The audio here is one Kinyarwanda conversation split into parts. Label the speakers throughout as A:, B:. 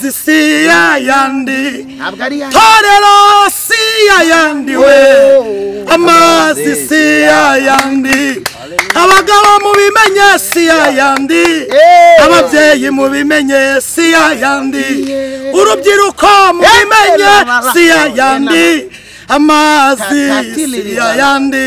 A: Amazi si yayandi, torero si yayandi we, amazi si yayandi, abagabo mubimenye si yayandi, ababyeyi mubimenye si yayandi, urubyiruko mubimenye si yayandi, amazi si yayandi.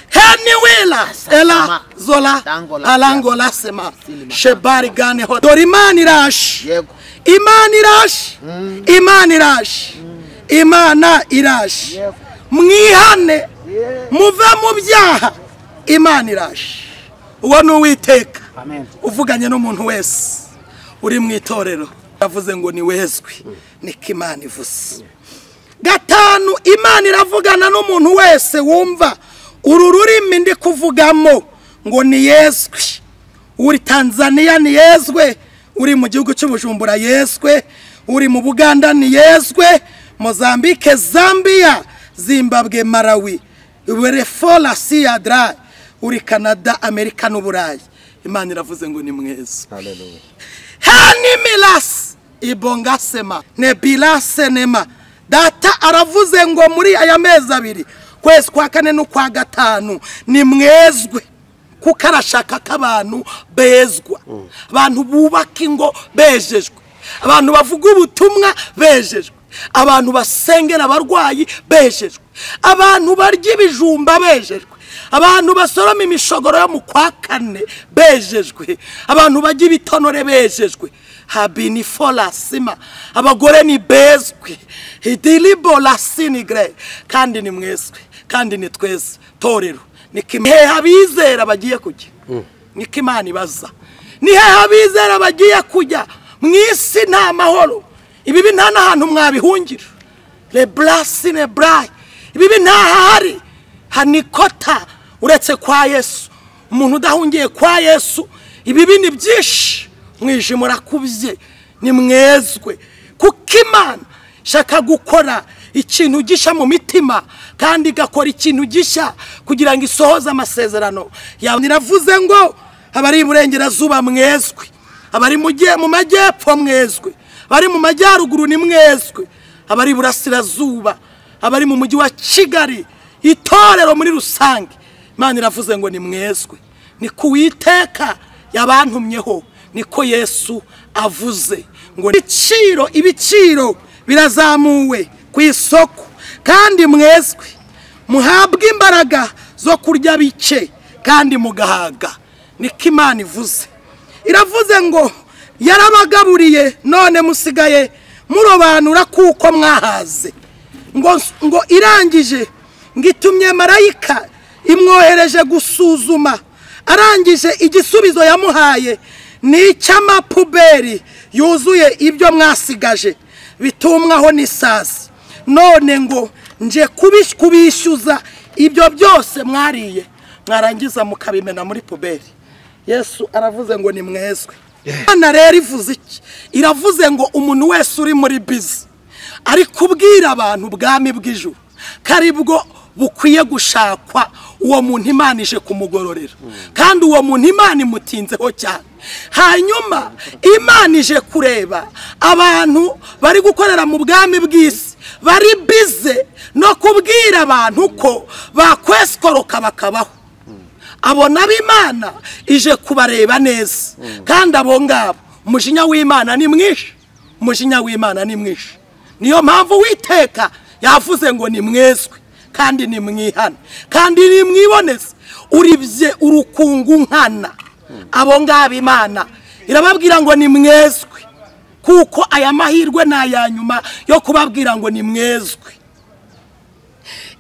A: Heniwila ela zola alangola sema shebari gane ho. Dore Imana irashe, Imana irashe, Imana irashe, Imana irashe. Mwihane muve mu byaha, Imana irashe. Uwo ni Uwiteka uvuganye n'umuntu wese uri mu itorero, yavuze ngo ni wezwe, niko Imana ivuze. Gatanu, Imana iravugana n'umuntu wese wumva uru rurimi ndi kuvugamo ngo ni yezwe. Uri Tanzania ni yezwe, uri mu gihugu cy'Ubujumbura yezwe, uri mu Buganda ni yezwe, Mozambique, Zambia, Zimbabwe, Malawi, Werefola Siadra, uri Canada, Amerika n'Uburayi. Imana iravuze ngo ni mwezwe.
B: Haleluya.
A: Hani milas ibonga sema nebila senema. Data aravuze ngo muri aya mezi abiri, kwezi kwa kane no kwa gatanu, ni mwezwe, kuko arashaka ko abantu bezwa, abantu bubaka ingo bejejwe, abantu bavuga ubutumwa bejejwe, abantu basengera abarwayi bejejwe, abantu barya ibijumba bejejwe, abantu basoroma imishogoro yo mu kwa kane bejejwe, abantu bajya ibitonore bejejwe. Habini fola sima, abagore ni bezwe, idilibo sinigre, kandi ni mwezwe, kandi ni twese torero. Ni abizera bagiye kujya, niko Imana ibaza, ni hehe abizera bagiye kujya? Mu isi nta mahoro, ibibi nta n'ahantu mwabihungira, le blasine brai, ibibi nta hahari hanikota uretse kwa Yesu. Umuntu udahungiye kwa Yesu, ibibi ni byinshi, mwijima urakubye, ni mwezwe, kuko Imana shaka gukora ikintu gisha mu mitima, kandi igakora ikintu gisha kugira ngo isohoze amasezerano yawe. Iravuze ngo abari iburengerazuba mwezwe, abari mu majyepfo mwezwe, abari mu majyaruguru ni mwezwe, abari iburasirazuba, abari mu mujyi wa Kigali, itorero muri rusange, Imana iravuze ngo ni mwezwe. Ni kuwiteka yabantumyeho, niko Yesu avuze ngo ibiciro, ibiciro birazamuwe ku isoko, kandi mwezwe, muhabwe imbaraga zo kurya bike kandi mugahaga. Niko Imana ivuze. Iravuze ngo yarabagaburiye none musigaye murobanura kuko mwahaze. Ngo irangije ngitumye marayika imwohereje gusuzuma, arangije igisubizo yamuhaye ni icy'amapuberi yuzuye ibyo mwasigaje bitumwaho n'isazi, none ngo nje kubishyuza ibyo byose mwariye, mwarangiza mukabimena muri puberi. Yesu aravuze ngo ni mwezwe. Imana rero ivuze iki? Iravuze ngo umuntu wese uri muri bizi ari kubwira abantu ubwami bw'ijuru karibwo bukwiye gushakwa, uwo muntu Imana ije kumugororera, kandi uwo muntu Imana imutinzeho cyane. Hanyuma Imana ije kureba abantu bari gukorera mu bwami bw'isi, bari bize no kubwira abantu ko bakweskoroka bakabaho. Abo nabo ije kubareba neza, kandi abo ngabo umujinya w'Imana ni mwinshi, umujinya w'Imana ni mwinshi. Niyo mpamvu Uwiteka yavuze ngo ni mwezwe, kandi ni mwihane, kandi ni mwiboneze. Uribye urukungu nkana, abo ngabo Imana irababwira ngo ni mwezwe, kuko aya mahirwe ni aya nyuma yo kubabwira ngo ni mwezwe.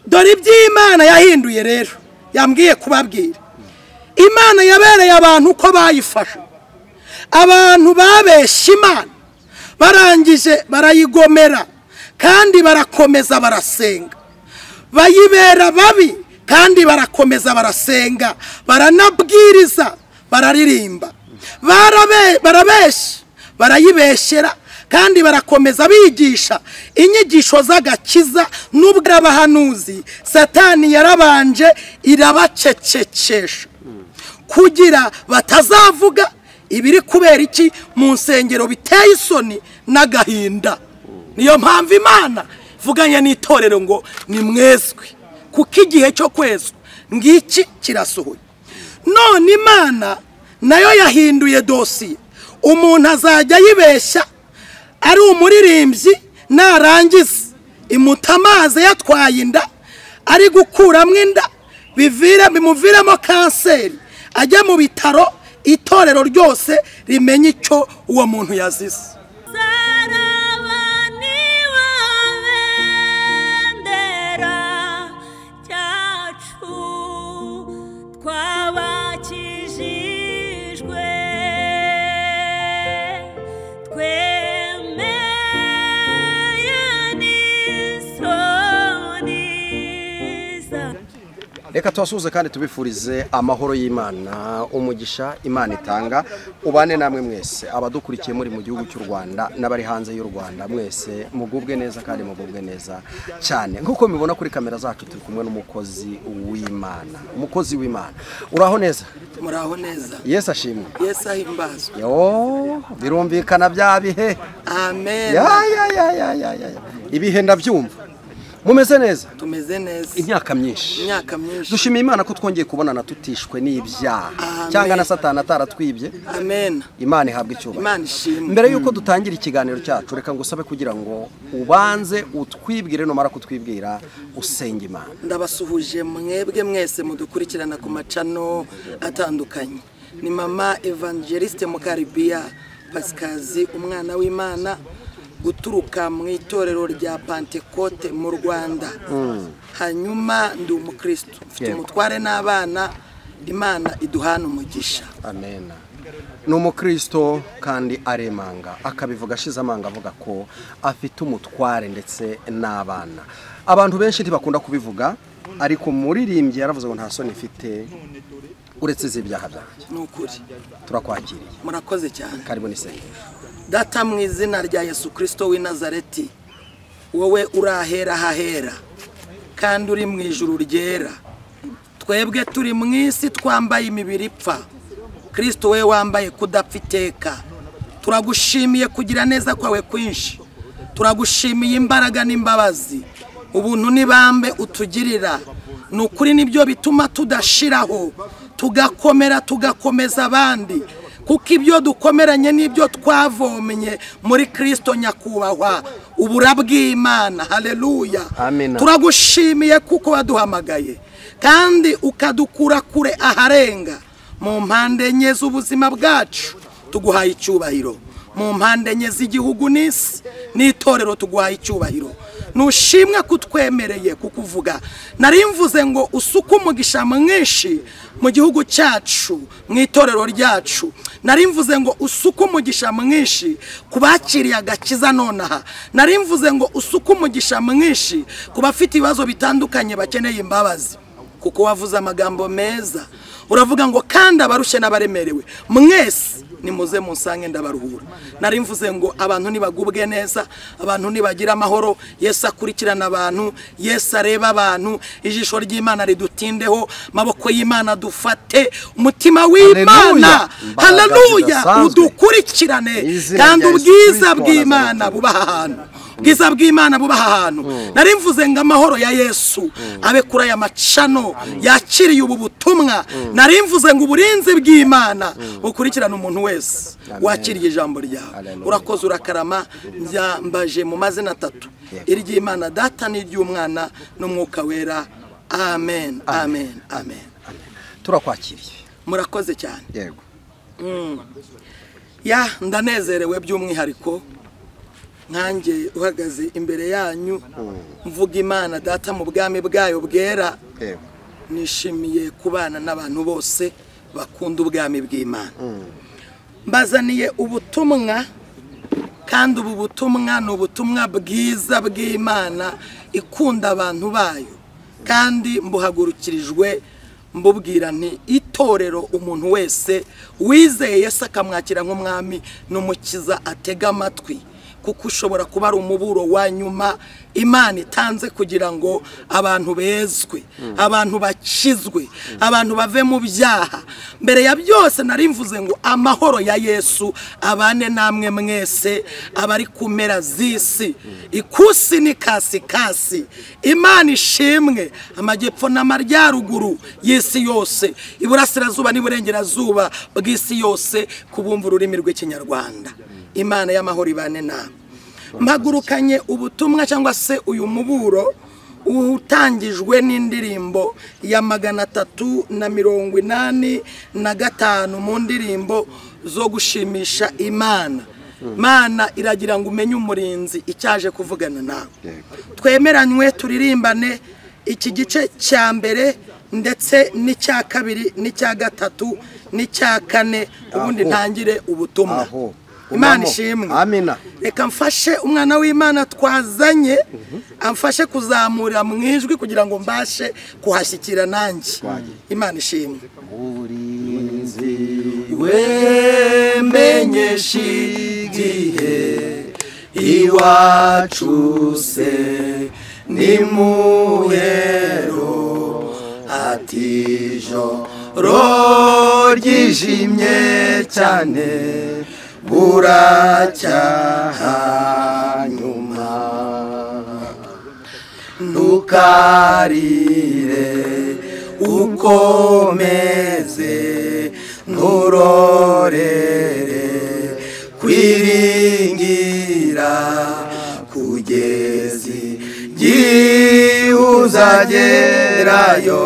A: Dore iby'Imana yahinduye rero, yambwiye kubabwira. Imana yabereye abantu uko bayifashe, abantu babesha Imana barangije barayigomera, kandi barakomeza barasenga, bayibera babi kandi barakomeza barasenga, baranabwiriza, bararirimba, barabesha, barayibeshera, kandi barakomeza bigisha inyigisho z'agakiza. N'ubwo abahanuzi Satani yarabanje irabacecekesha kugira batazavuga Ibiri kubera iki mu nsengero biteye isoni n'agahinda. Niyo mpamvu Imana vuganye n'itorero ngo ni mwezwe, kuko igihe cyo kwezwa ngiki kirasohoye. None Imana nayo yahinduye dosiye. Umuntu azajya yibeshya ari umuririmbyi, narangiza imutamaze yatwaye inda, ari gukuramo inda bimuviramo kanseri, ajya mu bitaro, itorero ryose rimenye icyo uwo muntu yazize.
B: Reka tubasuhuze kandi tubifurize amahoro y'Imana, umugisha Imana itanga ubane namwe mwese abadukurikiye muri mu gihugu cy'u Rwanda n'abari hanze y'u Rwanda, mwese mugubwe neza kandi mugubwe neza cyane. Nkuko mubibona kuri kamera zacu turi kumwe n'umukozi w'Imana. Umukozi w'Imana, uraho neza?
A: Muraho neza.
B: Yesu ashimwe.
A: Yesu ahimbazwe.
B: Yo, birumvikana bya bihe.
A: Amen.
B: Ya ya ya ya ya ya. Ibihe ndabyumva. Mumeze neza?
A: Tumeze neza.
B: Imyaka myinshi.
A: Imyaka myinshi.
B: Dushimiye Imana ko twongeye kubonana tutishwe n'ibyaha cyangwa na Satani ataratwibye.
A: Amen.
B: Imana ihabwe icyubahiro.
A: Imana ishimwe.
B: Mbere yuko dutangira ikiganiro cyacu, reka ngusabe kugira ngo ubanze utwibwire, numara kutwibwira usenge Imana.
A: Ndabasuhuje mwebwe mwese mudukurikirana ku macano atandukanye. Ni mama Evangeliste Mukaribia Pascazi, umwana w'Imana, guturuka mu itorero rya Pentecote mu Rwanda. Hanyuma ndi umukristo, mfite umutware n'abana, Imana iduhana umugisha.
B: Amen. Ni umukristo kandi aremanga, akabivuga ashize amanga, avuga ko afite umutware ndetse n'abana. Abantu benshi ntibakunda kubivuga, ariko muririmbyi yaravuze ngo nta soni mfite uretse iz'ibyaha byanjye.
A: Ni ukuri.
B: Turakwakiriye.
A: Murakoze cyane.
B: Karibu n'isengesho.
A: Data mu izina rya Yesu Kristo w'i Nazareti, wowe urahera hahera kandi uri mu ijuru ryera, twebwe turi mu isi twambaye imibiri ipfa, Kristo we wambaye kudapfa iteka. Turagushimiye kugira neza kwawe kwinshi, turagushimiye imbaraga n'imbabazi, ubuntu n'ibambe utugirira. Ni ukuri nibyo bituma tudashiraho, tugakomera, tugakomeza abandi, kuko ibyo dukomeranye n'ibyo twavomye muri Kristo nyakubahwa ubura bw'Imana. Haleluya. Turagushimiye kuko waduhamagaye kandi ukadukura kure aharenga mu mpande enye z'ubuzima bwacu. Tuguhaye icyubahiro mu mpande enye z'igihugu n'isi n'itorero, tuguhaye icyubahiro. Nushimwe kutwemereye kukuvuga. Nari mvuze ngo usuke umugisha mwinshi mu gihugu cyacu, mu itorero ryacu. Nari mvuze ngo usuke umugisha mwinshi kubakiriye agakiza nonaha. Nari mvuze ngo usuke umugisha mwinshi kubafite ibibazo bitandukanye bakeneye imbabazi, kuko wavuze amagambo meza. Uravuga ngo kandi abarushye n'abaremerewe mwese nimuze munsange ndabaruhura. Nari mvuze ngo abantu nibagubwe neza, abantu nibagira amahoro, Yesu akurikirana abantu, Yesu areba abantu, ijisho ry'Imana ridutindeho, maboko y'Imana dufate, umutima w'Imana, haleluya, udukurikirane, kandi ubwiza bw'Imana bubaha ahantu. Bwiza bw'Imana bubaha ahantu. Nari mvuze ngo amahoro ya Yesu abe kuri aya macano yakiriye ubu butumwa. Nari mvuze ngo uburinzi bw'Imana bukurikirana umuntu wese wakiriye ijambo ryawe. Urakoze, urakarama. Njyambaje mu mazina atatu, iry'Imana Data n'iry'Umwana n'Umwuka Wera. Amen, amen, amen.
B: Turakwakiriye.
A: Murakoze cyane.
B: Yego.
A: Ya, ndanezerewe by'umwihariko nkanjye uhagaze imbere yanyu mvuga Imana Data mu bwami bwayo bwera. Nishimiye kubana n'abantu bose bakunda ubwami bw'Imana. Mbazaniye ubutumwa, kandi ubu butumwa ni ubutumwa bwiza bw'Imana ikunda abantu bayo, kandi mbuhagurukirijwe mbubwira nti itorero umuntu wese wizeye Yesu akamwakira nk'umwami n'umukiza atega amatwi, kuko ushobora kuba ari umuburo wa nyuma Imana itanze kugira ngo abantu bezwe, abantu bakizwe, abantu bave mu byaha. Mbere ya byose nari mvuze ngo amahoro ya Yesu abane namwe mwese abari ku mpera z'isi, ikusi ni kasikasi. Imana ishimwe, amajyepfo n'amajyaruguru y'isi yose, iburasirazuba n'iburengerazuba bw'isi yose, kubumva ururimi rw'Ikinyarwanda. Imana y'amahoro ibane namwe. Mpagurukanye ubutumwa cyangwa se uyu muburo utangijwe n'indirimbo ya 385 mu ndirimbo zo gushimisha Imana. Imana iragira ngo umenye umurinzi icyaje kuvugana nawe. Twemeranywe turirimbane iki gice cya mbere ndetse n'icya kabiri n'icya gatatu n'icya kane, ubundi ntangire ubutumwa. Imana ishimwe.
B: Amina.
A: Reka mfashe umwana w'Imana twazanye, amfashe kuzamura mu ijwi kugira ngo mbashe kuhashyikira nanjye. Imana ishimwe.
B: Murinzi
A: wemenyesha igihe iwacu se ni muhero, ati ijoro ryijimye cyane buracyaha nyuma, ntukarire ukomeze nturorere kwiringira kugeza igihe uzagerayo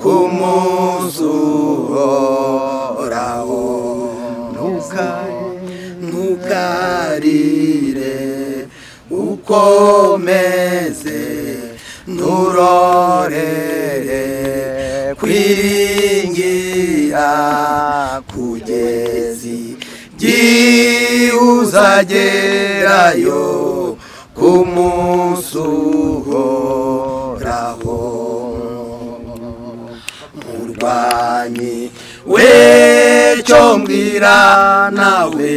A: ku munsi uhoraho. Ntukarire ukomeze nturorere kwiringira kugeza igihe uzagerayo ku munsi uhoraho. Murwanyi wecyo mbwira nawe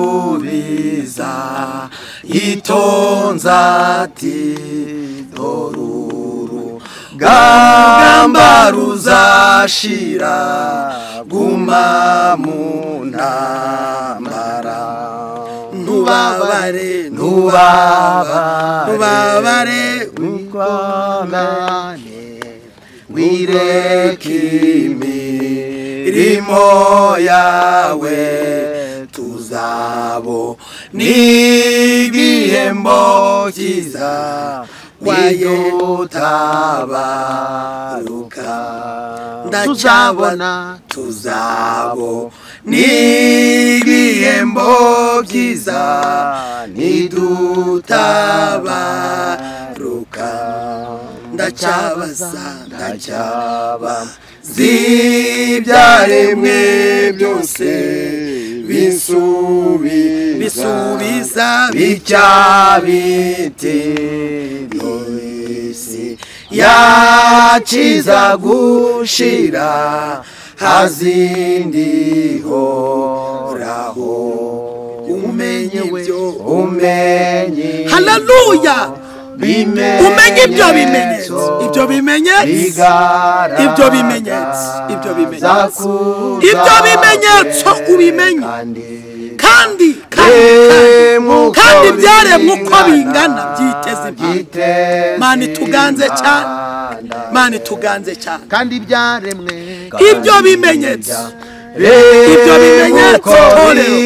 A: ansubiza yitonze ati doruru gamba ruzashira guma mu ntambara, ntubabare ntubabare
B: wikomane
A: wireke imirimo yawe, tuzabo n'igihembo cyiza nidutabaruka.
B: Tuzabona
A: tuzabo n'igihembo cyiza nidutabaruka. Ndacyabaza ndacyaba zibyaremwe byose bisubiza bitya biti isi yaciza gushira hazindi horaho. Umenye ibyo
B: umenye.
A: Haleluya. Umenye ibyo bimenyetso, ibyo bimenyetso, ibyo bimenyetso, ibyo bimenyetso, ibyo bimenyetso ubimenye. Kandi kandi byaremwe uko bingana byiteze impande. Mana ituganze cyane, Mana ituganze cyane.
B: Kandi byaremwe
A: ibyo bimenyetso, ibyo bimenyetso torero,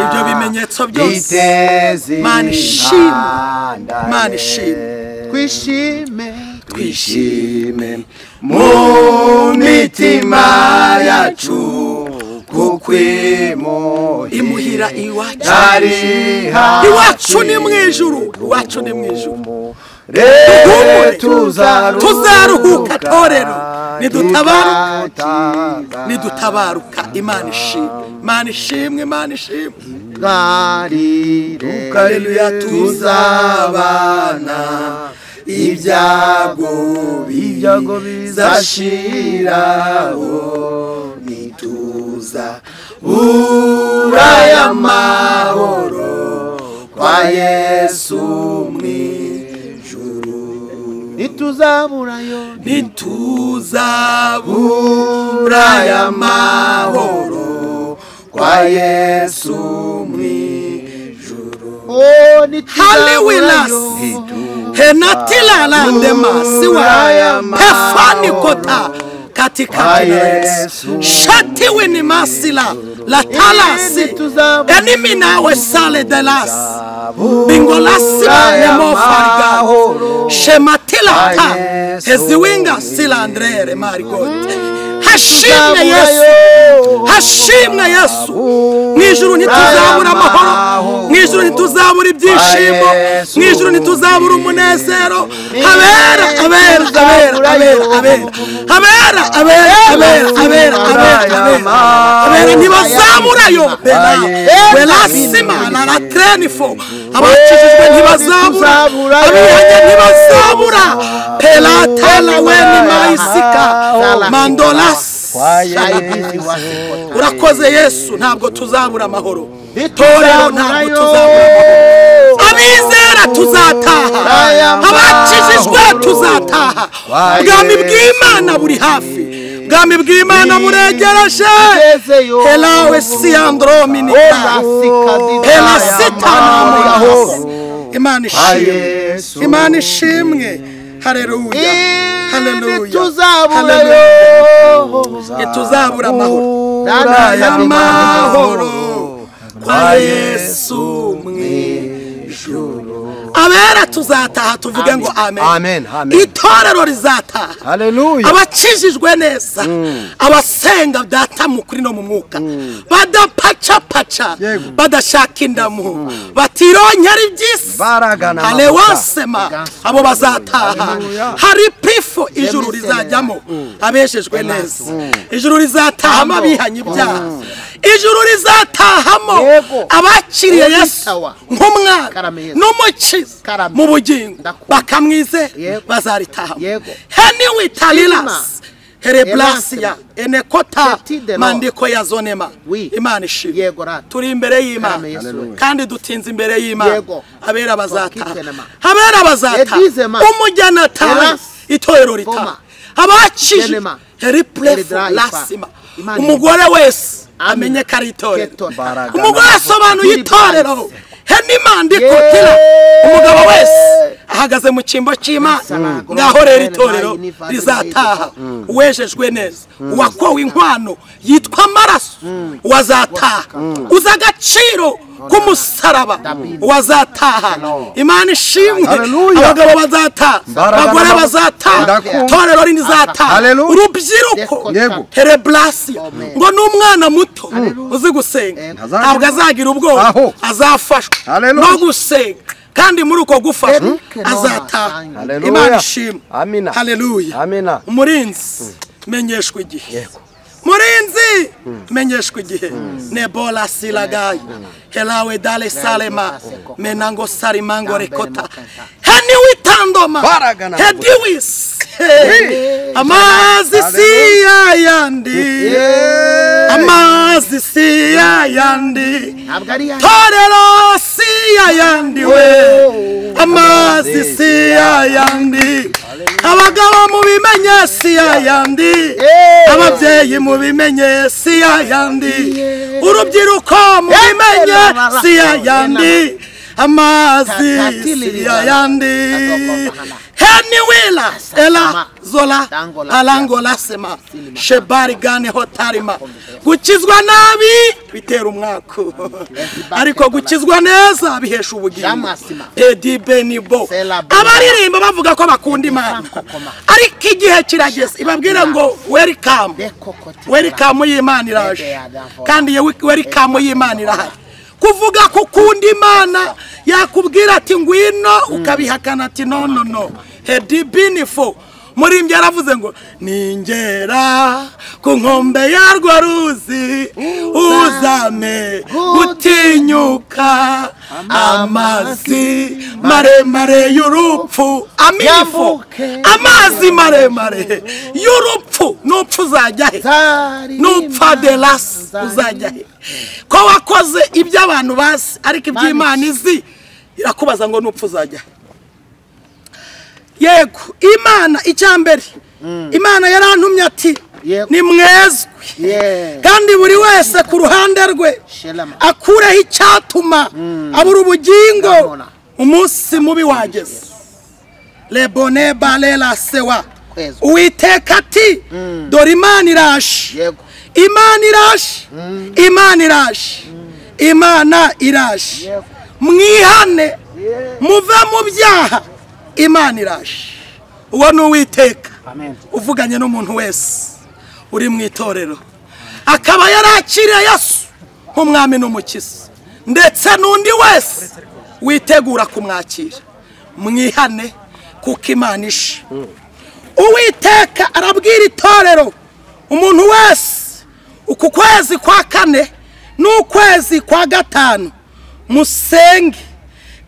A: ibyo bimenyetso byose. Mana ishimwe, Mana ishimwe.
B: Twishime,
A: twishime mu mitima yacu, kuko imuhira iwacu, iwacu ni mu ijuru, iwacu ni mu ijuru. Tuzaruhuka torero nidutabaruka, nidutabaruka. Imana ishimwe, Imana ishimwe, Imana ishimwe. Haleluya. Tuzabana ibyago bizashiraho, nituza buraya amahoro. kwa Yesu mwijuru.
C: Ntituzaburayo,
A: ntituzabura amahoro kwa Yesu mwijuru. Halewilas henatilala siwa hefani kota katika Yesu shati weni masila la talasi enimi nawe sale delas bingolasi nemo farga shematila ta heziwinga sila andrere marigot. Hashimwe Yesu, hashimwe Yesu. Mwijuru ntituzabura amahoro, mwijuru ntituzabura ibyishimo, mwijuru ntituzabura umunezero. Abera, abera, abera, abera, abera, abera, abera, abera, abera, abera, abera, abera ntibazaburayo. Belasima na la trenifo, abakijijwe ntibazabura, abihanye ntibazabura. Pelatala weni maisika mandola. Urakoze Yesu, ntabwo tuzabura amahoro. Torero ntabwo tuzabura amahoro. Abizera tuzataha, abakijijwe tuzataha. Ubwami bw'Imana buri hafi, ubwami bw'Imana buregereje. Helawe siandrominika hela sitana. Imana ishimwe, Imana ishimwe. Haleluya, haleluya, ntituzabura amahoro, amahoro kwa Yesu mwijuru. Abera tuzataha, tuvuge ngo amen. Itorero rizataha.
B: Haleluya.
A: Abakijijwe neza, abasenga data mu kuri no mu mwuka, badapacapaca, badashaka indamu, batironkera iby'isi, alewasema, abo bazataha. Hari pifo ijuru rizajyamo abeshejwe neza. Ijuru rizatahamo abihanye ibyaha. Ijuru rizatahamo abakiriye Yesu nk'umwami n'umukiza mu bugingo, bakamwizera, bazaritahamo. Heniwi talilas hereblasia enekota mandiko ya zonema. Imana ishimwe. Turi imbere y'Imana kandi dutinze imbere y'Imana. Abera bazataha, abera bazataha, umujyana ataha, itorero ritaha, abakije heriplefo lasima. Umugore wese amenye ko ari itorero. Umugore asobanuye itorero. Henimandikotira. Umugabo wese ahagaze mu cyimbo cy'Imana. Ngaho rero itorero rizataha. Uwejejwe neza, uwakowe inkwano yitwa amaraso, wazataha. Uza agaciro k'umusaraba, wazataha. Imana ishimwe. Abagabo bazataha, abagore bazataha, itorero rizataha, urubyiruko hereblasia. Ngo n'umwana muto uzi gusenga ntabwo azagira ubwoba, azafashwa no gusenga, kandi muri uko gufashwa azataha. Imana ishimwe. Haleluya. Umurinzi menyeshwa igihe, murinzi menyeshwa igihe. Nebola silagayi helawe dale salema menango sarimango rekota heni witandoma hediwis. Amazi si yayandi, amazi si yayandi, torero si yayandi we, amazi si yayandi. Abagabo mubimenye si yayandi, ababyeyi mubimenye si yayandi, urubyiruko mubimenye si yayandi, amazi si yayandi. Heniwila ela zola alangola sema shebari gane hotarima. Gukizwa nabi bitera umwako, ariko gukizwa neza bihesha ubugingo. Pedi benibo. Abaririmba bavuga ko bakunda Imana, ariko igihe kirageze ibabwira ngo welcome, welcome y'Imana iraje, kandi welcome y'Imana irahari. Kuvuga ko ukunda Imana yakubwira ati ngwino, ukabihakana ati no no no. Hedibinifo Murimbyi yaravuze ngo ningera ku nkombe yarwo ruzi uzame gutinyuka amazi maremare y'urupfu. Amifo amazi maremare y'urupfu. Nupfu uzajya he? Nupfa delas uzajya he? Ko wakoze ibyo abantu bazi ariko iby'Imana izi Irakubaza ngo nupfa uzajya. Yego, Imana icyambere. Imana yarantumye ati ni mwezwe. Kandi buri wese ku ruhande rwe akureho icyatuma abura ubugingo umunsi mubi wageze. Lebone balela sewa. Uwiteka ati dore Imana iraje. Imana iraje. Imana iraje. Imana iraje. Mwihane muve mu byaha. Imana iraje. Uwo ni Uwiteka uvuganye n'umuntu wese uri mu itorero akaba yarakiriye Yesu nk'umwami n'umukiza, ndetse n'undi wese witegura kumwakira. Mwihane kuko Imana ishe. Uwiteka arabwira itorero umuntu wese uku kwezi kwa kane n'ukwezi kwa gatanu musenge,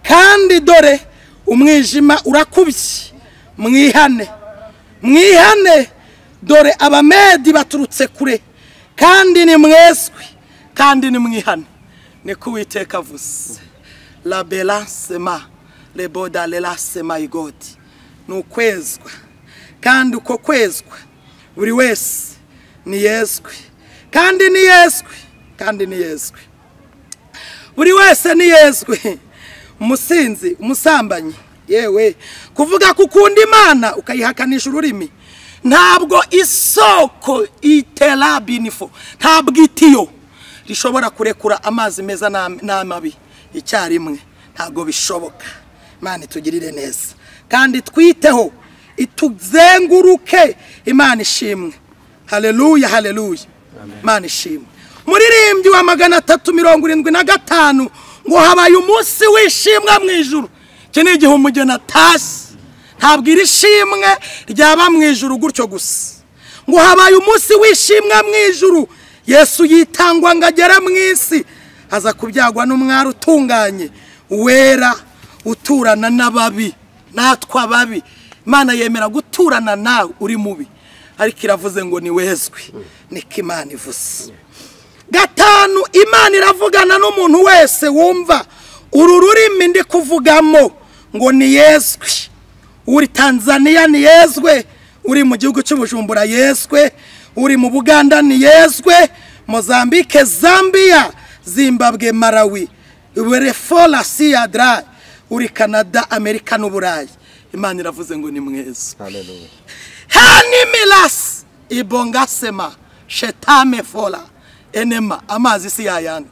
A: kandi dore umwijima urakubye. Mwihane, mwihane, dore abamedi baturutse kure, kandi ni mweswe, kandi ni mwihane. Niko Uwiteka avuze. La belansema leboda lelasema igodi. Nukwezwa, kandi uko kwezwa buri wese ni yezwe, kandi ni yezwe, kandi ni yezwe. Buri wese ni yezwe. Umusinzi, umusambanyi, yewe kuvuga kukunda Imana ukayihakanisha ururimi, ntabwo isoko itera binifo, ntabwo itiyo rishobora kurekura amazi meza n'amabi icyarimwe, ntabwo bishoboka. Imana itugirire neza kandi twiteho, ituzenguruke. Imana ishimwe. Haleluya, haleluya. Imana ishimwe. Muririmbyi wa 375 ngo habaye umunsi w'ishimwe mu ijuru. Iki ni igihe umugeni atashye. Ntabwo iri shimwe ryaba mu ijuru gutyo gusa. Ngo habaye umunsi w'ishimwe mu ijuru, Yesu yitangwa ngo agere mu isi, aza kubyagwa n'umwari utunganye wera uturana n'ababi, natwe ababi. Imana yemera guturana nawe uri mubi, ariko iravuze ngo ni wezwe. Niko Imana ivuze. Gatanu, Imana iravugana n'umuntu wese wumva uru rurimi ndi kuvugamo ngo ni yezwe. Uri Tanzania ni yezwe, uri mu gihugu cy'Ubujumbura yezwe, uri mu Buganda ni yezwe, Mozambique, Zambia, Zimbabwe, Malawi, Werefola Siadra, uri Canada, Amerika n'Uburayi. Imana iravuze ngo ni mwezwe.
B: Haleluya.
A: Hanimilas ibongasema shetame fola enema, amazi si yayandi.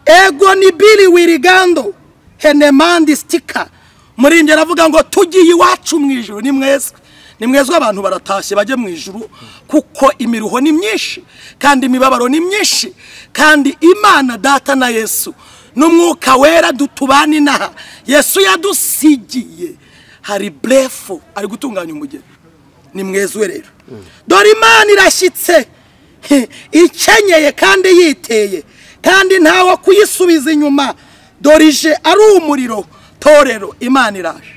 A: Ego ni bili wirigando henemandi stika. Muririmbyi aravuga ngo tugiye iwacu mu ijuru. Ni mwezwe, ni mwezwe. Abantu baratashye bajye mu ijuru kuko imiruho ni myinshi kandi imibabaro ni myinshi, kandi Imana Data na Yesu n'Umwuka Wera dutubana inaha. Yesu yadusigiye hari brefo ari gutunganya umugeni. Ni mwezwe rero. Dore Imana irashyitse ikenyeye kandi yiteye, kandi ntawe kuyisubiza inyuma. Dore ije ari umuriro. Torero, Imana iraje,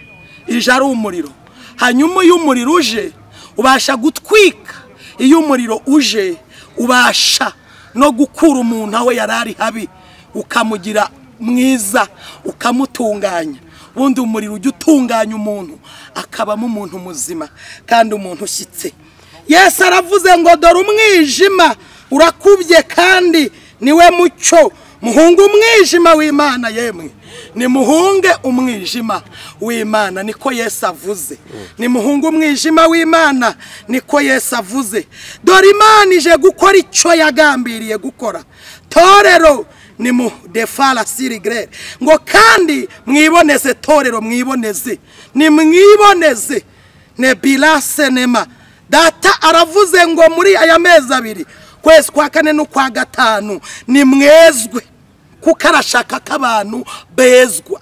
A: ije ari umuriro. Hanyuma iyo umuriro uje ubasha gutwika, iyo umuriro uje ubasha no gukura umuntu aho yari ari habi ukamugira mwiza, ukamutunganya. Ubundi umuriro ujya utunganya umuntu akabamo umuntu muzima kandi umuntu ushyitse. Yesu aravuze ngo dore umwijima urakubye kandi niwe mucyo. Muhunge umwijima w'Imana. Yemwe nimuhunge umwijima w'Imana, niko Yesu avuze. Nimuhunge umwijima w'Imana, niko Yesu avuze. Dore Imana ije gukora icyo yagambiriye gukora. Torero ni mu defala sirigre, ngo kandi mwiboneze. Torero mwiboneze, ni mwiboneze. Nebila senema. Data aravuze ngo muri aya mezi abiri, kwezi kwa kane n'ukwa gatanu, ni mwezwe. Kuko arashaka ko abantu bezwa,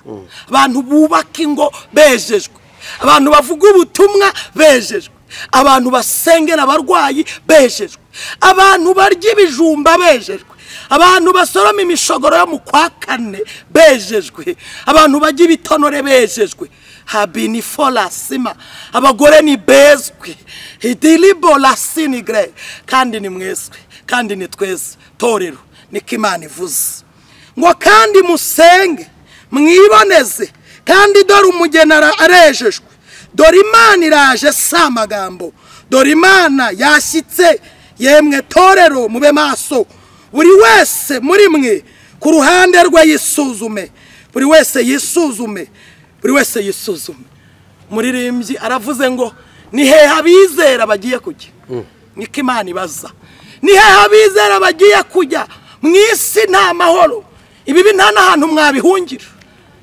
A: abantu bubaka ingo bejejwe, abantu bavuga ubutumwa bejejwe, abantu basengera abarwayi bejejwe, abantu barya ibijumba bejejwe, abantu basoroma imishogoro yo mu kwa kane bejejwe, abantu bajya ibitonore bejejwe. Habini fola sima, abagore ni bezwe, idilibo la sinigre, kandi ni mwezwe, kandi ni twese. Torero, niko Imana ivuze. Ngo kandi musenge Mwiboneze kandi dore umugeni arejejwe. Dore Imana iraje si amagambo. Dore Imana yashyitse. Yemwe torero mube maso. Buri wese muri mwe ku ruhande rwe yisuzume. Buri wese yisuzume. Buri wese yisuzume. Muririmbyi aravuze ngo ni hehe abizera bagiye kujya? Niko Imana ibaza. Ni hehe abizera bagiye kujya? Mu isi nta mahoro. Ibibi nta n'ahantu mwabihungira.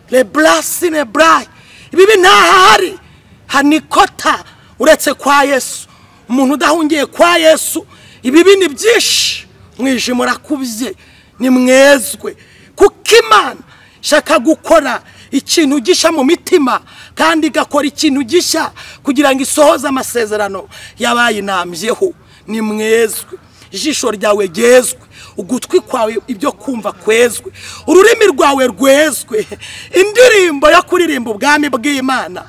A: Le blasine brai. Ibibi nta hahari. Hanikota uretse kwa Yesu. Umuntu udahungiye kwa Yesu, ibibi ni byinshi. Mwijima urakubye, ni mwezwe. Kuko Imana shaka gukora ikintu gisha mu mitima, kandi igakora ikintu gisha kugira ngo isohoze amasezerano yabayinambyeho. Ni mwezwe. Ijisho ryawe ryezwe, ugutwi kwawe ibyo kumva kwezwe, ururimi rwawe rwezwe. Indirimbo yo kuririmba ubwami bw'Imana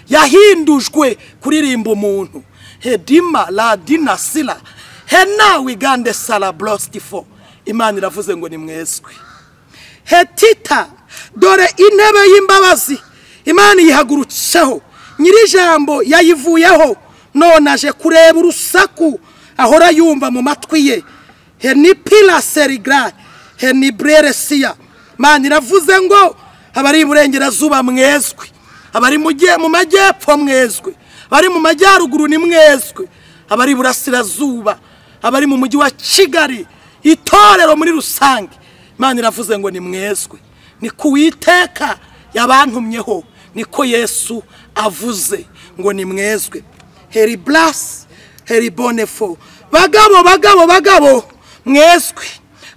A: yahindujwe kuririmba umuntu. Hedima la dina sila hena wigande sala blostifo. Imana iravuze ngo ni mwezwe. Hetita dore intebe y'imbabazi Imana yihagurutseho, nyir'ijambo yayivuyeho, none aje kureba urusaku ahora yumva mu matwi ye. Henipila serigra henibrere siya. Imana iravuze ngo abari iburengerazuba mwezwe, abari mu majyepfo mwezwe, abari mu majyaruguru ni mwezwe, abari iburasirazuba, abari mu mujyi wa Kigali, itorero muri rusange, Imana iravuze ngo ni mwezwe. Ni kuwiteka yabantumyeho, niko Yesu avuze ngo ni mwezwe. Heri blas heri bonefo. Bagabo bagabo bagabo mwezwe,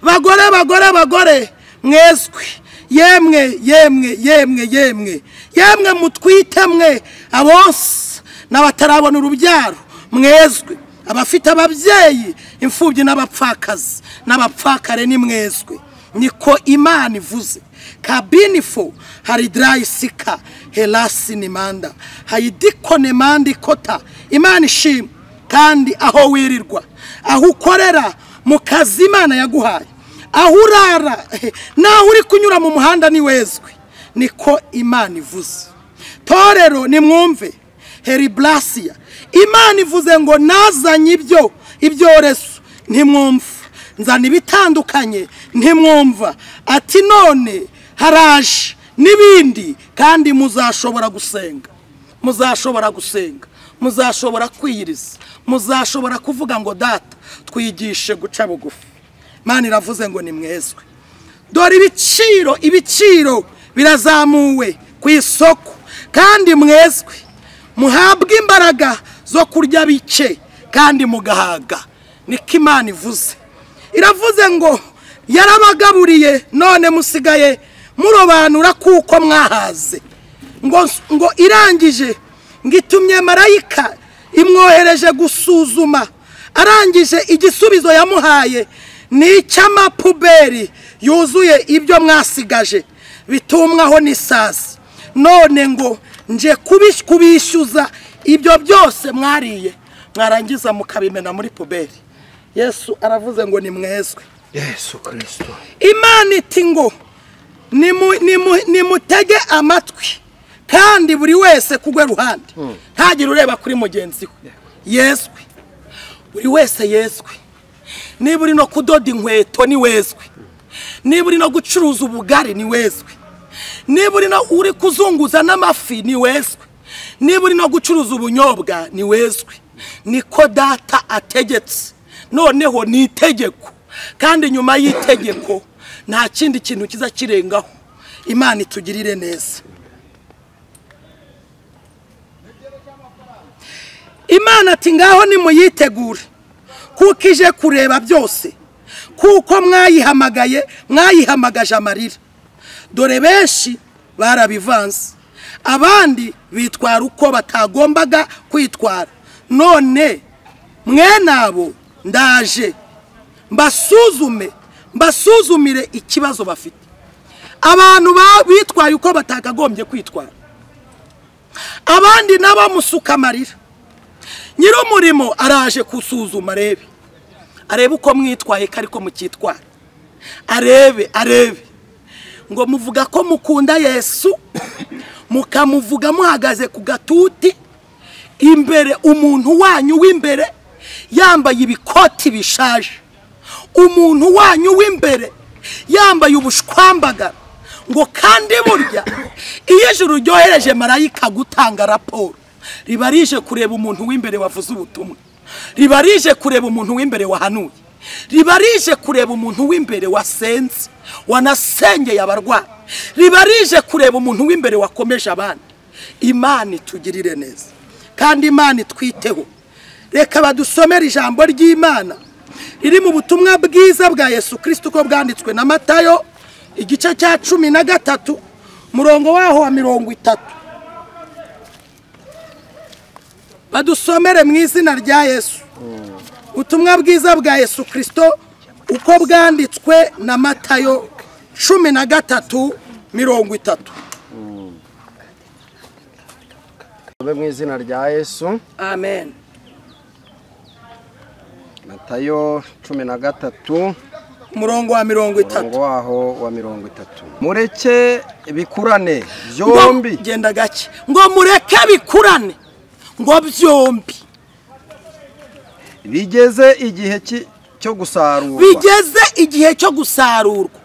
A: bagore bagore bagore mwezwe. Yemwe yemwe yemwe yemwe yemwe mutwite mwe abonse n'abatarabona urubyaro mwezwe, abafite ababyeyi imfubyi n'abapfakazi n'abapfakare ni mwezwe. Niko Imana ivuze. Kabinifo hari drayisika helasi nimanda hayidikone mandi kota. Imana ishimwe. Kandi aho wirirwa, aho ukorera mu kazi Imana yaguhaye, aho urara naho uri kunyura mu muhanda ni wezwe. Niko Imana ivuze. Torero nimwumve. Heriblasia. Imana ivuze ngo nazanye ibyo ibyorezo ntimwumva, nzana ibitandukanye ntimwumva. Ati none haraje n'ibindi, kandi muzashobora gusenga, muzashobora gusenga, muzashobora kwiyiriza, muzashobora kuvuga ngo data twigishe guca bugufi. Imana iravuze ngo ni mwezwe. Dore ibiciro, ibiciro birazamuwe ku isoko, kandi mwezwe muhabwe imbaraga zo kurya bice kandi mugahaga. Niko Imana ivuze. Iravuze ngo yarabagaburiye none musigaye murobanura kuko mwahaze. Ngo irangije ngitumye marayika imwohereje gusuzuma. Arangije igisubizo yamuhaye ni icy'amapuberi yuzuye ibyo mwasigaje bitumwaho n'isazi. None ngo nje kubishyuza ibyo byose mwariye, mwarangiza mukabimena muri puberi. Yesu aravuze ngo ni mwezwe.
B: Yesu Kristo.
A: Imana iti ngo nimutege amatwi, kandi buri wese kugwe ruhande, ntagire ureba kuri mugenzi we. Yezwe. Buri wese yezwe. Niba uri no kudoda inkweto ni wezwe. Niba uri no gucuruza ubugari ni wezwe. Niba uri no uri kuzunguza n'amafi ni wezwe. Niba uri no gucuruza ubunyobwa ni wezwe. Niko data ategetse. Noneho ni itegeko, kandi nyuma y'itegeko nta kindi kintu kiza kirengaho. Imana itugirire neza. Imana ati ngaho nimuyitegure, kuko ije kureba byose, kuko mwayihamagaye, mwayihamagaje amarira. Dore benshi barabivanze, abandi bitwara uko batagombaga kwitwara. None mwene abo ndaje mbasuzume, mbasuzumire ikibazo bafite. Abantu bitwaye uko batakagombye kwitwara, abandi nabo musuka amarira. Nyir'umurimo araje kusuzuma arebe, arebe uko mwitwaye ko ariko mukitwara, arebe arebe Ngo muvuga ko mukunda Yesu, mukamuvuga muhagaze ku gatuti imbere, umuntu wanyu w'imbere yambaye ibikoti bishaje, umuntu wanyu w'imbere yambaye ubushwambagara. Ngo kandi burya iyo ijuru ryohereje marayika gutanga raporo, riba rije kureba umuntu w'imbere wavuze ubutumwa, riba rije kureba umuntu w'imbere wahanuye, riba rije kureba umuntu w'imbere wasenze, wanasengeye abarwayi, riba rije kureba umuntu w'imbere wakomeje abandi. Imana itugirire neza kandi Imana itwiteho. Reka badusomere ijambo ry'Imana riri mu butumwa bwiza bwa Yesu Kristo uko bwanditswe na Matayo igice cya 13 murongo waho wa 30. Badusomere mu izina rya Yesu. Ubutumwa bwiza bwa Yesu Kristo uko bwanditswe na Matayo 13 30.
B: Mu izina rya Yesu.
A: Amen.
B: Matayo 13
A: murongo wa 30.
B: Murongo waho wa 30. Mureke bikurane byombi.
A: Genda gake. Ngo mureke bikurane ngo byombi.
B: Bigeze igihe cyo gusarurwa.
A: Bigeze igihe cyo gusarurwa.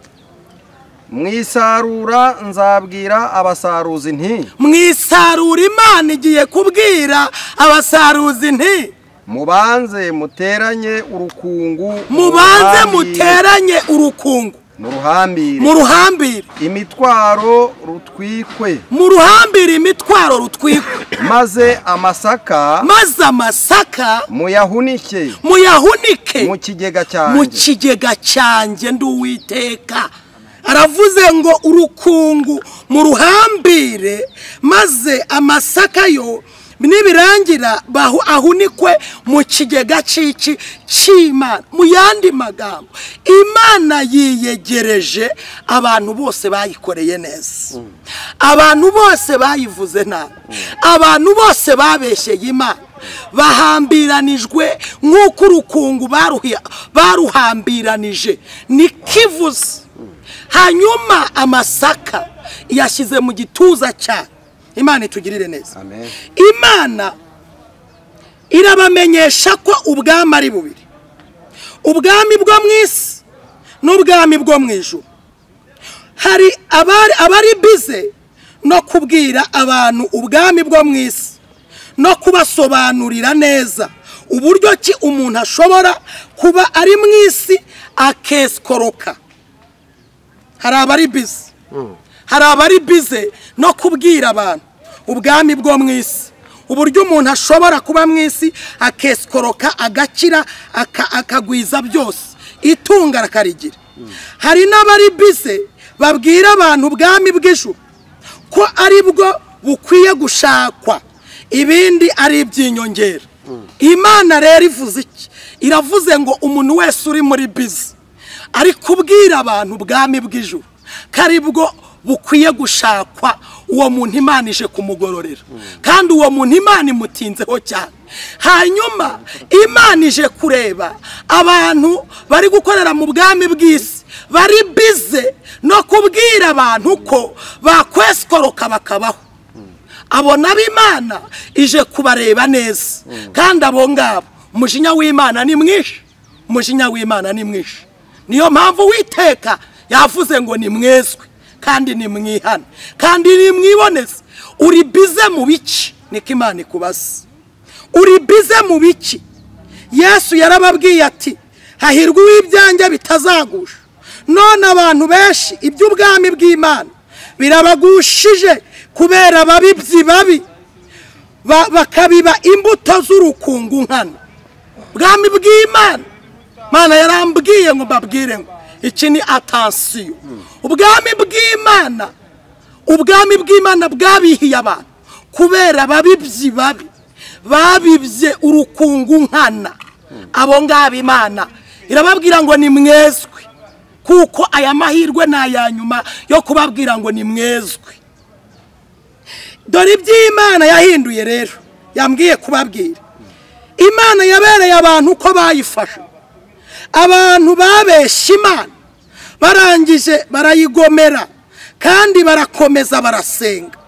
B: Mwisarura nzabwira abasaruzi nti.
A: Mwisarura Imana igiye kubwira abasaruzi nti.
B: Mubanze muteranye urukungu.
A: Mubanze muteranye urukungu.
B: Muruhambire.
A: Muruhambire.
B: Imitwaro rutwikwe.
A: Muruhambire imitwaro rutwikwe.
B: Maze amasaka.
A: Maze amasaka.
B: Muyahunike.
A: Muyahunike.
B: Mu kigega cyanjye.
A: Mu kigega cyanjye nduwiteka. Aravuze ngo urukungu muruhambire maze amasaka yo nibirangira ahunikwe mu kigega ciki cy'Imana. Mu yandi magambo, Imana yiyegereje abantu bose bayikoreye neza, abantu bose bayivuze nabi, abantu bose babeshyeye Imana, bahambiranijwe nk'uko urukungu baruhambiranije nikivuze. Hanyuma amasaka yashyize mu gituza cya Imana itugirire neza.
B: Amen.
A: Imana irabamenyesha ko ubwami ari bubiri, ubwami bwo mu isi n'ubwami bwo mu ijuru. Hari abari bize no kubwira abantu ubwami bwo mu isi no kubasobanurira neza uburyo ki umuntu ashobora kuba ari mu isi akeskoroka. Hari abari bize, hari abari bize no kubwira abantu ubwami bwo mu isi, uburyo umuntu ashobora kuba mu isi akeskoroka, agakira, akagwiza byose, itunga akarigira. Hari n'abari bize babwira abantu ubwami bw'ijuru ko ari bwo bukwiye gushakwa, ibindi ari iby'inyongera. Imana rero ivuze iki? Iravuze ngo umuntu wese uri muri bize ari kubwira abantu ubwami bw'ijuru ko ari bwo bukwiye gushakwa, uwo muntu Imana ije kumugororera, kandi uwo muntu Imana imutinzeho cyane. Hanyuma Imana ije kureba abantu bari gukorera mu bwami bw'isi, bari bize no kubwira abantu ko bakweskoroka bakabaho. Abo nabo Imana ije kubareba neza, kandi abo ngabo umujinya w'Imana ni mwinshi, umujinya w'Imana ni mwinshi. Niyo mpamvu Uwiteka yavuze ngo ni mwezwe kandi ni mwihane kandi ni mwiboneze. Uri bize mu biki? Niko Imana ikubaza. Uri bize mu biki? Yesu yarababwiye ati hahirwa uw'ibyanjye bitazagusha. None abantu benshi iby'ubwami bw'Imana birabagushije kubera ababibyi babi bakabiba imbuto z'urukungu nkana. Bwami bw'Imana, Mana yarambwiye ngo mbabwire ngo iki ni attention. Ubwami bw'Imana, ubwami bw'Imana bwabihiye abantu kubera ababibyi babi babibye urukungu nkana. Abo ngabo Imana irababwira ngo ni mwezwe, kuko aya mahirwe ni aya nyuma yo kubabwira ngo ni mwezwe. Dore iby'Imana yahinduye rero, yambwiye kubabwira. Imana yabereye abantu uko bayifashe. Abantu babesha Imana barangije barayigomera, kandi barakomeza barasenga,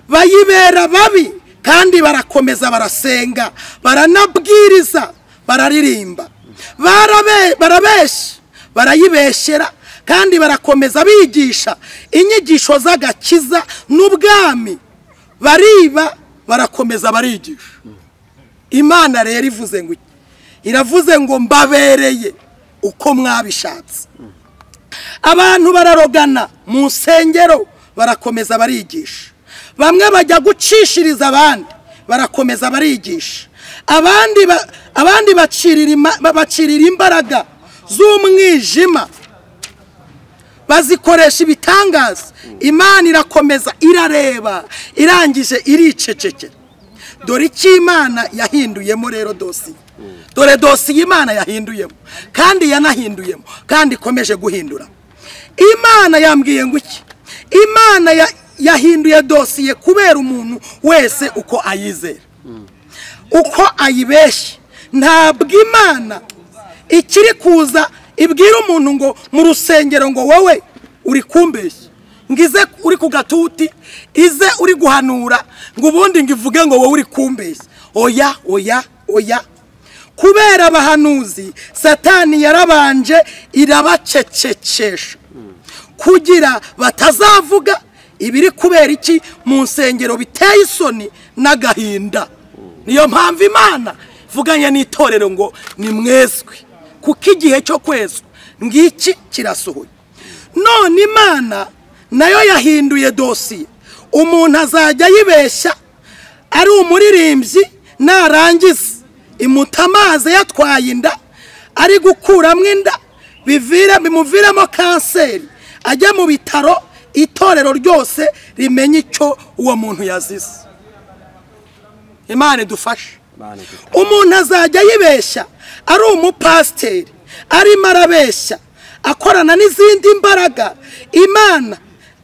A: bayibera babi kandi barakomeza barasenga, baranabwiriza, bararirimba, barabesha, barayibeshera kandi barakomeza bigisha inyigisho z'agakiza n'ubwami, bariba, barakomeza barigisha. Imana rero ivuze ngo, iravuze ngo mbabereye uko mwabishatse. Abantu bararogana mu nsengero, barakomeza barigisha. Bamwe bajya gucishiriza abandi, barakomeza barigisha. Abandi bacirira imbaraga z'umwijima, bazikoresha ibitangaza. Imana irakomeza irareba, irangije iricecekera. Dore icyo Imana yahinduyemo rero dosiye. Dore dosiye Imana yahinduyemo, kandi yanahinduyemo, kandi ikomeje guhindura. Imana yambwiye ngo iki? Imana yahinduye dosiye kubera umuntu wese uko ayizera, uko ayibeshya. Ntabwo Imana ikiri kuza ibwira umuntu ngo mu rusengero ngo wowe uri kumbeshya, ngize uri ku gatuti, ize uri guhanura, ngo ubundi ngivuge ngo wowe uri kumbeshya. Oya, oya, oya. Kubera abahanuzi Satani yarabanje irabacecekesha kugira batazavuga ibiri kubera iki mu nsengero biteye isoni n'agahinda. Niyo mpamvu Imana ivuganye n'itorero ngo nimwezwe, kuko igihe cyo kwezwa ngiki kirasohoye. None Imana nayo yahinduye dosiye. Umuntu azajya yibeshya ari umuririmbyi, narangiza imutamaze yatwaye inda, ari gukuramo inda, bimuviramo kanseri, ajya mu bitaro, itorero ryose rimenye icyo uwo muntu yazize. Imana idufashe. Umuntu azajya yibeshya ari umupasiteri, arimo arabeshya, akorana n'izindi mbaraga. Imana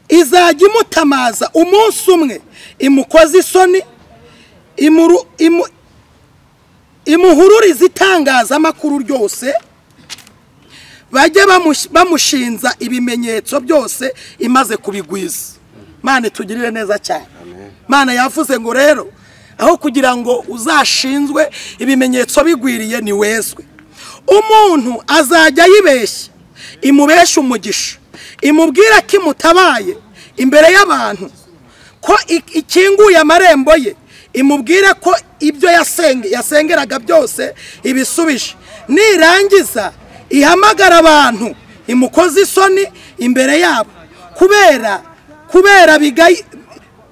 A: izajya imutamaza umunsi umwe, imukoze isoni, imuhururiza itangazamakuru ryose, bajye bamushinza ibimenyetso byose imaze kubigwiza. Imana itugirire neza cyane. Imana yavuze ngo rero aho kugira ngo uzashinzwe ibimenyetso bigwiriye ni wezwe. Umuntu azajya yibeshya, imubesha umugisha, imubwira ko imutabaye imbere y'abantu, ko ikinguye amarembo ye, imubwira ko ibyo yasengeraga byose ibisubije. Nirangiza ihamagara abantu, imukoze isoni imbere yabo,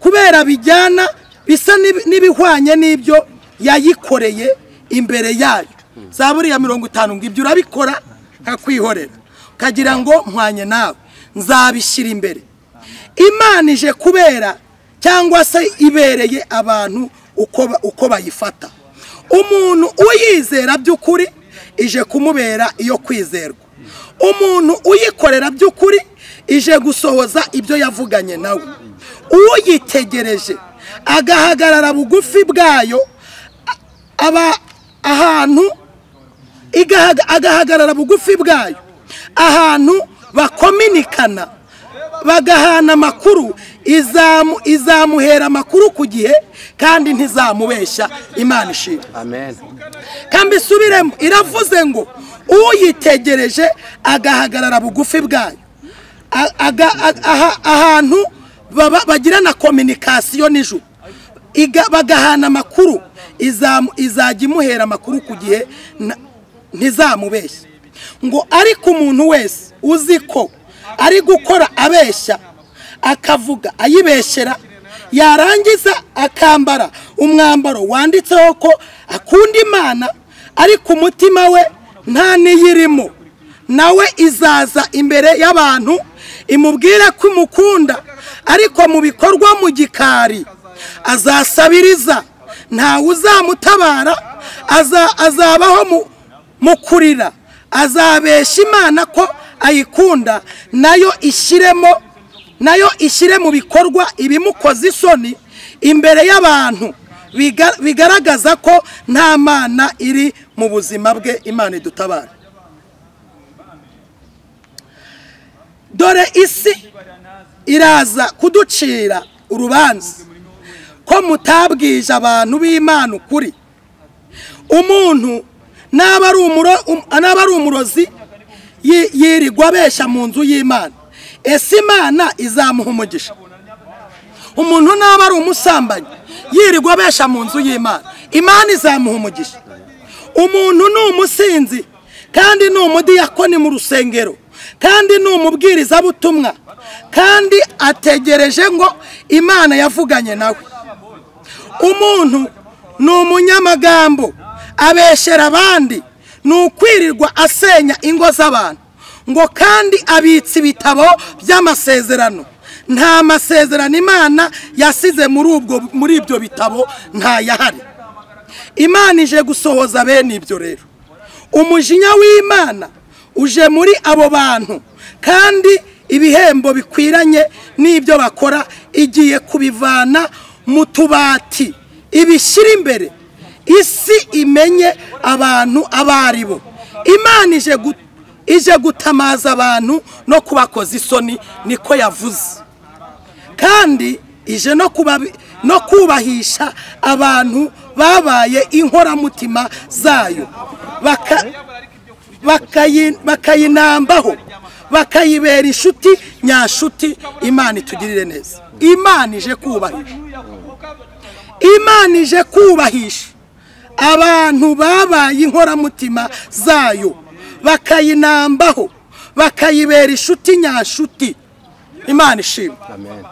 A: kubera bijyana bisa n'ibihwanye n'ibyo yayikoreye imbere yayo. Zaburi ya 50 ngo ibyo urabikora nkakwihorera, ukagira ngo mpwanye nawe, nzabishyira imbere. Imana ije kubera cyangwa se ibereye abantu uko bayifata. Umuntu uyizera by'ukuri ije kumubera iyo kwizerwa. Umuntu uyikorera by'ukuri ije gusohoza ibyo yavuganye nawe. Uyitegereje agahagarara bugufi bwayo, aba ahantu agahagarara bugufi bwayo, ahantu bakominikana, bagahana amakuru, izamuhera amakuru ku gihe kandi ntizamubeshya. Imana ishimwe.
B: Amen.
A: Kandi isubiremo, iravuze ngo uyitegereje agahagarara bugufi bwayo, ahantu bagirana communication n'ijuru, bagahana amakuru, izajya imuhera amakuru ku gihe, ntizamubeshya. Ngo ariko umuntu wese uzi ko ari gukora abeshya, akavuga ayibeshera, yarangiza akambara umwambaro wanditseho ko akunda Imana, ariko umutima we nta niyirimo, nawe izaza imbere y'abantu imubwira ko imukunda, ariko mu bikorwa mu gikari azasabiriza, ntawe uzamutabara, azabaho mu kurira, azabesha Imana ko ayikunda, nayo ishyire mu bikorwa ibimukoza isoni imbere y'abantu, bigaragaza ko nta mana iri mu buzima bwe. Imana idutabara. Dore isi iraza kuducira urubanza ko mutabwije abantu b'Imana ukuri. Umuntu naba ari umurozi yirirwa abesha mu nzu y'Imana, ese Imana izamuha umugisha? Umuntu naba ari umusambanyi yirirwa abesha mu nzu y'Imana, Imana izamuha umugisha? Umuntu ni umusinzi kandi ni umudiyakoni mu rusengero kandi ni umubwirizabutumwa kandi ategereje ngo Imana yavuganye nawe. Umuntu ni umunyamagambo abeshera abandi, ni ukwirirwa asenya ingo z'abantu ngo kandi abitse ibitabo by'amasezerano. Nta masezerano Imana yasize muri ibyo bitabo, nta yahari. Imana ije gusohoza bene ibyo rero. Umujinya w'Imana uje muri abo bantu kandi ibihembo bikwiranye n'ibyo bakora igiye kubivana mu tubati ibishyira imbere isi imenye abantu abaribo. Imana ije gutamaza abantu no kubakoza isoni, niko yavuze. Kandi ije no kubahisha abantu babaye inkoramutima zayo, bakayinambaho, bakayibera inshuti nyashuti. Imana itugirire neza. Imana ije kubahisha, Imana ije kubahisha abantu babaye inkoramutima zayo, bakayinambaho, bakayibera inshuti nyashuti. Imana ishimwe.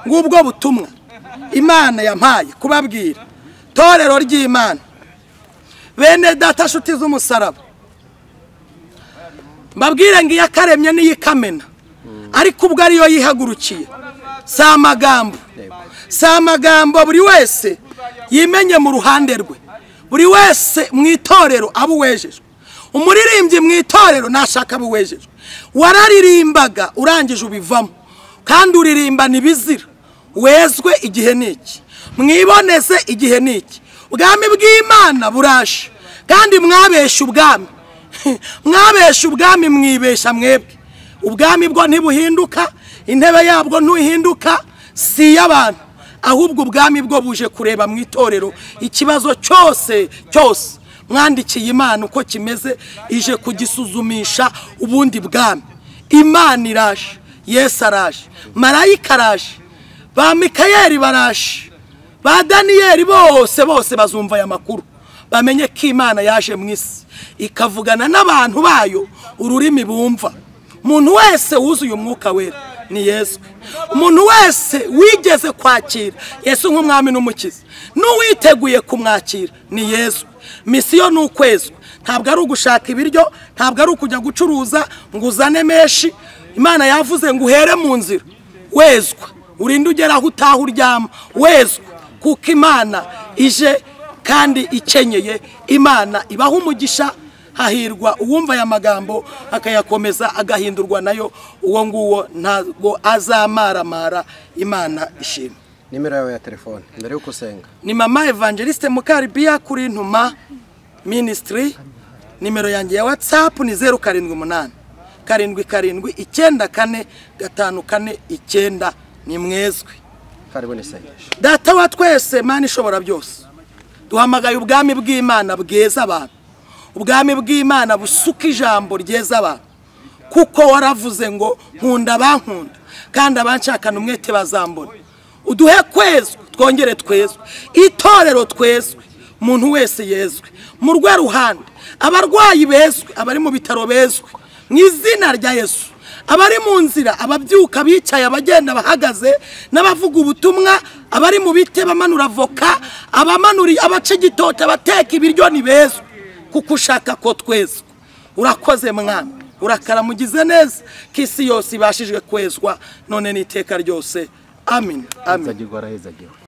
A: Ngubwo butumwa Imana yampaye kubabwira. Torero ry'Imana, bene data shuti z'umusaraba, mbabwire ngo iyakaremye n'iyikamena, ariko ubwo ariyo yihagurukiye. Si amagambo, si amagambo. Buri wese yimenye mu ruhande rwe, buri wese mu itorero abo uwejejwe. Umuririmbyi mu itorero nashaka abo uwejejwe. Wararirimbaga urangije ubivamo, kandi uririmbana ibizira. Wezwe igihe niki, mwiboneze igihe niki. Ubwami bw'Imana buraje, kandi mwabesha ubwami, mwabesha ubwami, mwibesha mwebwe. Ubwami bwo ntibuhinduka, intebe yabwo ntuhinduka, si y'abantu, ahubwo ubwami bwo buje kureba mu itorero ikibazo cyose cyose mwandikiye Imana uko kimeze, ije kugisuzumisha ubundi bwami. Imana iraje, Yesu araje, marayika araje, ba Mikayeli baraje, ba Daniyeli bose bose bazumva aya makuru, bamenye ko Imana yaje mu isi ikavugana n'abantu bayo ururimi bumva. Umuntu wese wuzuye umwuka wera ni Yesu. Umuntu wese wigeze kwakira Yesu nk'umwami n'umukiza n'uwiteguye kumwakira ni Yesu. Misiyo ni ukwezwa, ntabwo ari ugushaka ibiryo, ntabwo ari ukujya gucuruza ngo uzane menshi. Imana yavuze ngo uhere mu nzira wezwa, urinde ugera aho utaha uryama wezwa, kuko Imana ije kandi ikenyeye. Imana ibaha umugisha. Hahirwa uwumva aya magambo akayakomeza agahindurwa nayo, uwo nguwo ntabwo azamaramara. Imana ishimwe.
B: Nimero yawe ya telefone mbere yuko usenga?
A: Ni mama Evangeliste Mukaribiya kuri Ntuma Ministry. Nimero yanjye ya WhatsApp ni 078 77 94 5 4 9. Ni mwezwe.
B: Karibu nisengesho.
A: Data wa twese, Mana ishobora byose, duhamagaye ubwami bw'Imana bweza abantu, ubwami bw'Imana busuka ijambo ryeza abantu, kuko waravuze ngo nkunda abankunda kandi abanshakana umwete bazambona. Uduhe kwezwe, twongere twezwe, itorero twezwe, umuntu wese yezwe mu rwe ruhande, abarwayi bezwe, abari mu bitaro bezwe mu izina rya Yesu, abari mu nzira, ababyuka, bicaye, abagenda, bahagaze, n'abavuga ubutumwa, abari mu bite bamanura voka, abamanura abaca igitoki, abateka ibiryo, ni bezwe, kuko ushaka ko twezwa. Urakoze Mwami, urakaramugize neza ko isi yose ibashijwe kwezwa none n'iteka ryose. Amen. Amen.